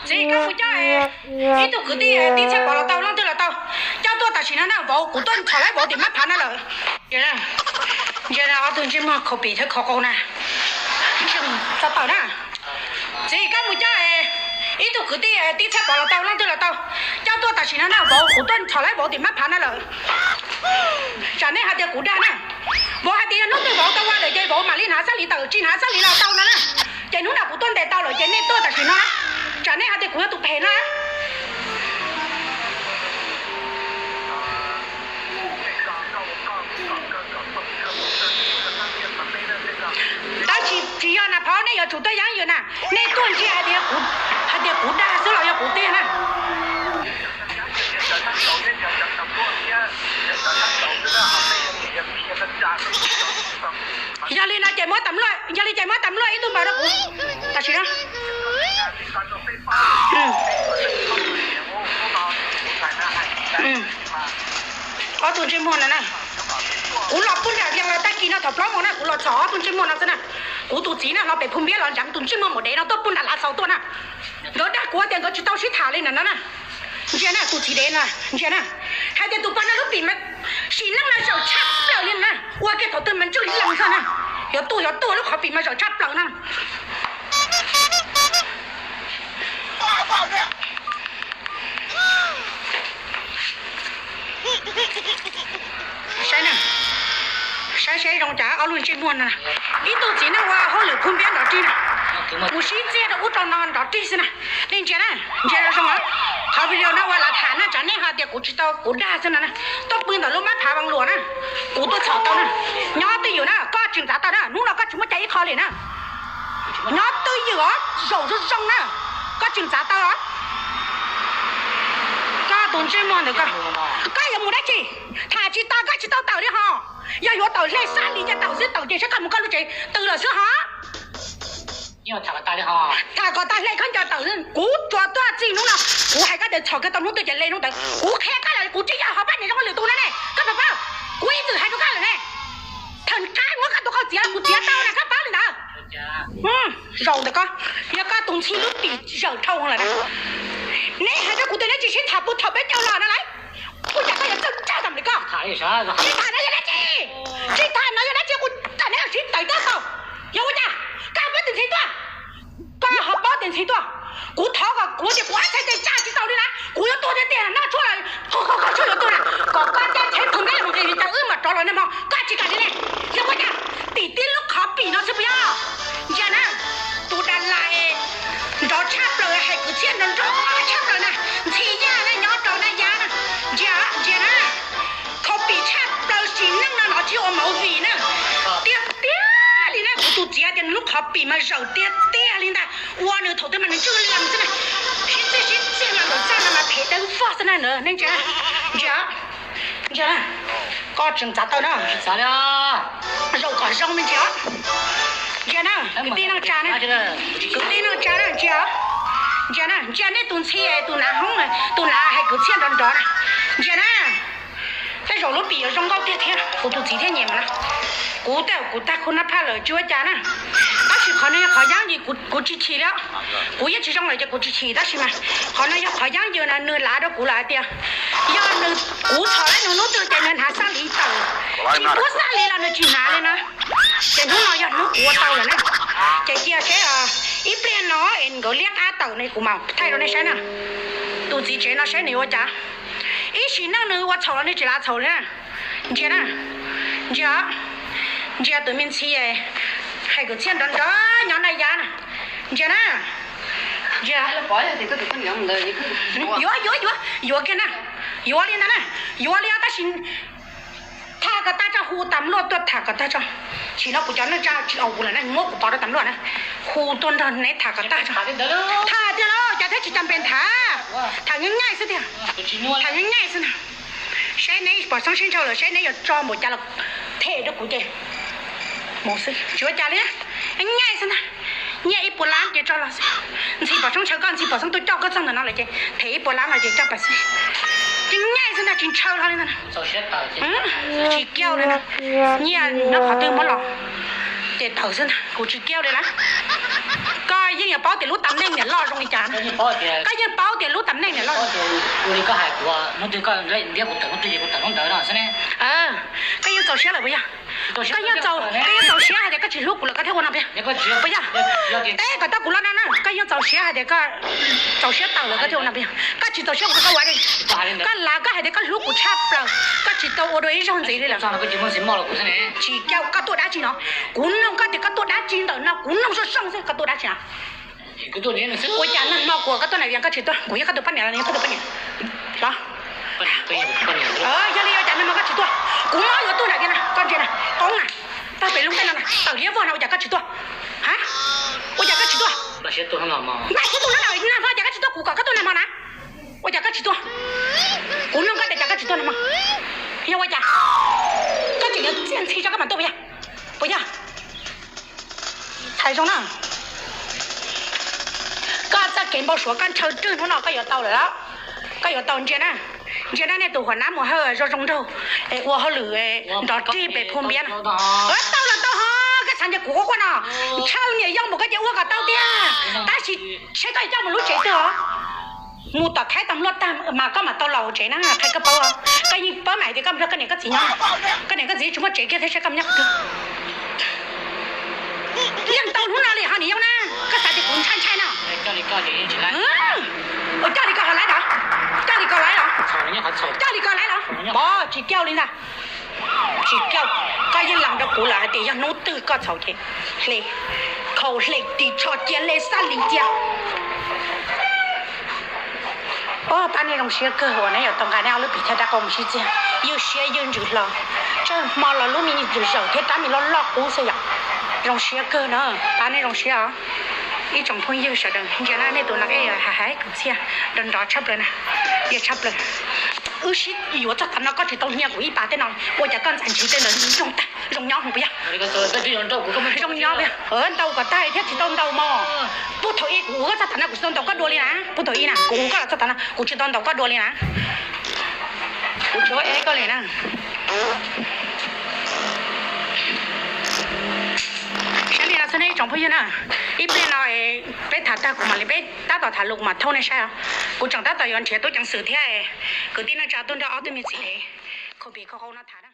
Txiv, koj mus coj ib tug kwv tij, tij Txhiaj Pov los tau, leej twg los tau, coj tuaj tam sim no na, vauv, kuv tuaj txhom laib vauv tim mab phav no lawm. Ntsia, ob tug ntsej muag kho pim thiab kho qau na. Txhob tawm na. Txiv, koj mus coj ib tug kwv tij, tij Txhiaj Pov los tau, leej twg los tau, coj tuaj tam sim no na, vauv, kuv tuaj txhom laib vauv tim mab phav no lawm. Tsam nej hais tias kuv dag na. Vauv hais tias yog hnub twg vauv tau ua lawm ces vauv mam li hnav xab lis tawm, tsis hnav xab lis los tau no na. Ces hnub no kuv tuaj ntes tau lawm ces nej tuaj tam sim no na. Tsam nej hais tias kuv yog tus phem na. Tab sis tsis yog na phauj, nej yuav tsum tuaj yeeb yus na. Nej tuaj ntsia hais tias, hais tias kuv dag xwb los yog kuv tiag na. Yog li no ces muab tam luaj, yog li ces muab tam luaj ib tug npaws rau kuv tam sim no. Ob tug ntsej muag no na, kuv los pub nram Vias los tag kis no thaum plaub moos na, kuv los txhom ob tug ntsej muag no xwb na. Kuv tus txiv na los pem Phum Npiab los ntsib tus ntsej muag maum dev no tuaj pub nram Lav Xaus tuaj na. Nkawd dag kuv tias nkawd tsis tau sib tham li no na. Ntsia na, tus txiv dev na, ntsia na. Hais tias tus pog no lub pim mas sim neej no zawm tshaj plaws li na. Ua kiag thaum twg mas ntswj lees xwb na. Yuav tuag yuav tuag, lub qhov pim mas zawm tshaj plaws na. Saib na, saib saib zoo cas ob lub ntsej muag no. Ib tug txiv neej ua hauj lwm Phum Npiab nrov rig na, mus sib txiag rau ub rau no nrov rig xwb na. Nej ntsia na, ntsia zoo zoo. Qhov video no ua lam tham na, tsam nej hais tias kuv tsis tau, kuv dag xwb no na. Tuaj pw ntawm lub mab phav Vaj Luam na, kuv tuaj txhom tau na. Nyob twj ywm na, koj tseem txav tau na, hnub no koj tsis muaj cai ib qho li na. Nyob twj ywm os, zaum zoo zoo na, koj tseem txav tau os. Koj tus ntsej muag ntawm koj, koj yuav mus dab tsi? Tham tsis tau, koj tsis tau tawm li ho. Yog yuav tawm hle xab lis ces tawm xwb, tawm ces saib koj mus koj lub tsev twg lawm xwb ho. Tham kom tas hle khaub ncaws tawm xwb, kuv tsuas tuaj txij hnub no. Kuv hais koj tias txhom kiag tau hnub twg ces hle hnub ntawd. Kuv qhia koj lawm, kuv tsis yog ho pab niam zoo lwm tus no ne, koj puas paub? Kuv ib txwm hais rau koj lawm ne. Thaum qab muab koj tus qau txiav, kuv txiav tau na, koj paub li ntawd. Zaum ntawm koj, yog koj tus ntxhib lub pim zawm dhau lawm na. Neb hais rau kuv tias neb tsis sib tham puag thaum peb caug los no lauj. Ua cas koj yuav txawj txawj tam li koj? Tsis tham no yog dab tsi? Tsis tham no yog dab tsi? Kuv tham neb sib tawm tag tau. Yog ua cas koj ho paub tias ntxhib tuaj? Koj ho paub tias ntxhib tuaj? Kuv thov kom kuv tias kuv ab txhais tes tsa tsis tau li na, kuv yuav tuag tiag tiag, noj tshuaj los qhov qhov tshuaj yuav tuag na, kom koj caj tsheb thum nqaij mus nqis li cas wb mam rov los nag hmo, koj tsis kam li ne. Yog ua cas? Tim tib lub qhov pim no xwb puas yog? Ntsia na, tus das las nrov tshaj plaws, hais kwv txhiaj nrov nrov tshaj plaws na, ntxhi yaj na, nyob rau na yab na. Ntsia, ntsia na, qhov pim tshaj plaws, sim neej no no tsis ua movie na. Tiag tiag li na, kuv tus txiv tias nws lub qhov pim mas zawm tiag tiag li ntag, ua nws thaum twg mas nws ntswj lees xwb na. Sib txiag sib txiag mas ntawm txaj no mas phem dawb vog xwb na. Ntsia, ntsia, ntsia, koj tseem txav tau na. Zaum kom zoo me ntsis os. Ntsia na, kwv tij neej tsa na, kwv tij neej tsa na, ntsia, ntsia na, ntsia nej tus ntxhi, tus nav hoob, tus nav hais kwv txhiaj nrov nrov na. Ntsia na, tej zaum lub pim yuav zoo nkauj tiag thiab, kuv tus txiv thiaj nyiam mas na. Kuv tej, kuv tag khub nab phaj lawm tsis ua cas na. Tab sis qhov no yog qhov yeeb yws, kuv tsis chim li. Kuv yeej tsis zoo lawm ces kuv tsis chim, tab sis mas qhov no yog qhov yeeb yws na, nws lav rau kuv lawm hais tias yog nws, kuv txhom laib nws hnub twg ces nws hnav xab lis tawm, tsis pub xab lis los nws tsis hnav li na. Ces hnub no yog hnub kuv ua tau lawm na. Ces cia seb ib pliag no es nkawd liab qab tawm ne kuv mam thaij rau nej saib na. Tus txiv tsev no saib nws yuav ua cas. Ib sim neej nws ua txhaum los nws tsis lav txhaum li na. Ntsia na, ntsia, ntsia tus me ntxhi hais kwv txhiaj nrov nrov nyob na yab na. Ntsia na, ntsia, yuav, yuav, yuav, yuav kiag na, yuav li ntag na, yuav li os, tab sis tham kom tag tso, hu tam luaj tuaj tham kom tag tso. Sim no kuv cov neej tsa tsis aus kuv lawm na, muab kuv pov rau tam luaj na, hu tuaj nrog neb tham kom tag tso. Tham tiag los cas thiab tsis cam pes tham, tham nyaij nyaij xwb tiag, tham nyaij nyaij xwb na. Saib neb pom xeeb sib ntshaw lawm, saib neb yuav tso npaum cas los them rau kuv ces mus xwb, tsis ua cas li. Nyaij xwb ntag, nyiaj ib puas lab ces tso los xwb. Ntxhi pom xeeb ntshaw koj, ntxhi pom xeeb tuaj coj koj txog ntawm no lawm ces them ib puas lab no ces coj pais xwb. Ces nyaij xwb ntag, tsis ntshaw hlo li ntag. Tsis kiaj li ntag, nyiaj nyob qhov twg muab los ces tawm xwb ntag, kuv tsis kiaj li na. Koj Yeej paub tias lub tam neej niam loj zoo li cas, koj yeej paub tias lub tam neej niam loj. Koj yeej txaus siab lawm puas yog? Koj yeej txaus siab hais tias koj tsis hlub kuv lawm koj thiaj ua no puas yog? Puas yog? Teb kom tau kuv los no na, koj yeej txaus siab hais tias koj txaus siab tawm lawm koj thiaj ua no puas yog? Koj tsis txaus siab kuv koj ua li. Koj lav koj hais tias koj hlub kuv tshaj plaws, koj tsis tau ua dua ib zaug ntxiv li lawm. Tsis coj koj tuaj dab tsi no, kuv nug koj tias koj tuaj dab tsi ntawm no, kuv nug zoo zoo xwb koj tuaj dab tsi no? Ua cas nag hmo kuv koj tuaj nram Vias koj tsis tuaj, kuv yog koj tus poj niam los yog koj tus poj niam los? Yog li ua cas nag hmo koj tsis tuaj, kuv mob yuav tuaj nram Vias na, koj ntsia na, qoob na, tawg pes lub nplej no na, tawm liab vog no ua cas koj tsis tuaj? Ha? Ua cas koj tsis tuaj? Npaj siab tuaj hnub no, nag hmo ua cas koj tsis tuaj, kuv kom koj tuaj nag hmo na. Ua cas koj tsis tuaj? Kuv nug koj tias cas koj tsis tuaj nag hmo? Yog ua cas? Koj tseem yuav txiaj ntxhi tso koj mam tuaj puas yog? Puas yog? Hais zoo na, koj txoj kev npau suav koj ntshaw rwg hnub no koj yuav tau lawm, koj yuav tau ntsia na. Ntsia na nej tus huam nab mus hawj zoo zoo nraug, ua hauj lwm nrov rig pem phua npiab no. Tau los tau ho, koj xav ntshe kuv quaj quaj no, ntshaw niam yau mus koj ces ua kom tau tiag, tab sis seb koj coj mus lub tsev twg os. Mus tom Thaib tau luaj tag mas koj mam tau los tsev na, qhia koj paub, koj yeej paub mas hais tias koj nrog koj niam koj txiv nyob, koj niam koj txiv tsis muaj tsev kiag thiab saib koj mus nyob qhov twg. Yeej tau hnub no li ho niam yau na, koj xav tias kuv ntshai ntshai no. Ua coj li ko ho laiv los, coj li ko laiv los, coj li ko laiv los, pov tsis coj li ntag. Tsis coj, koj yeej lees rau kuv lawm hais tias yog hnub twg koj txhaum ces hle, khaus hle ris tsho cia hle xab lis cia. Pab nej zoo siab kawg uas nej yuav tau nqa nej ob lub pim thawj rab qau mus sib txiag, ywj siab ywj ntsws hlo, tsawg hmo los lub me ntsis zawm thiab rab me loj loj qub xwb yom. Zoo siab kawg na, pab nej zoo siab os. Ib tsoom phooj ywg sawv daws ntsia na, nej tus no es hais hais kuv txhiaj nrov nrov tshaj plaws na, yog tshaj plaws. Wb sib yuav txog tav no koj tsis tau hnia kuv ib pas tej no, ua cas koj ntxhais ntsis tej ntawd zoo tag zoo nyob puas yog? Zoo nyob, ntaus kom tag thiab tsis tau ntaus mog. Puag thaum ub kuv ua koj txog tav no kuv tsis tau ntaus koj dua li na, puag thaum ub na kuv ua koj los txog tav no kuv tsis tau ntaus koj dua li na. Kuv tsis ua ev koj li na. Saib li no xwb nej ib tsoom phooj ywg na, ib pliag no peb tham tag kuv mam li, peb tab tom tham lus kuv mam thauj nej saib os. Kuv tseem tab tom yuav nrhiav tub ceev xwm thiab kwv tij neej tsa tuaj nrog ob tug me txiv COVID kho qau no tham.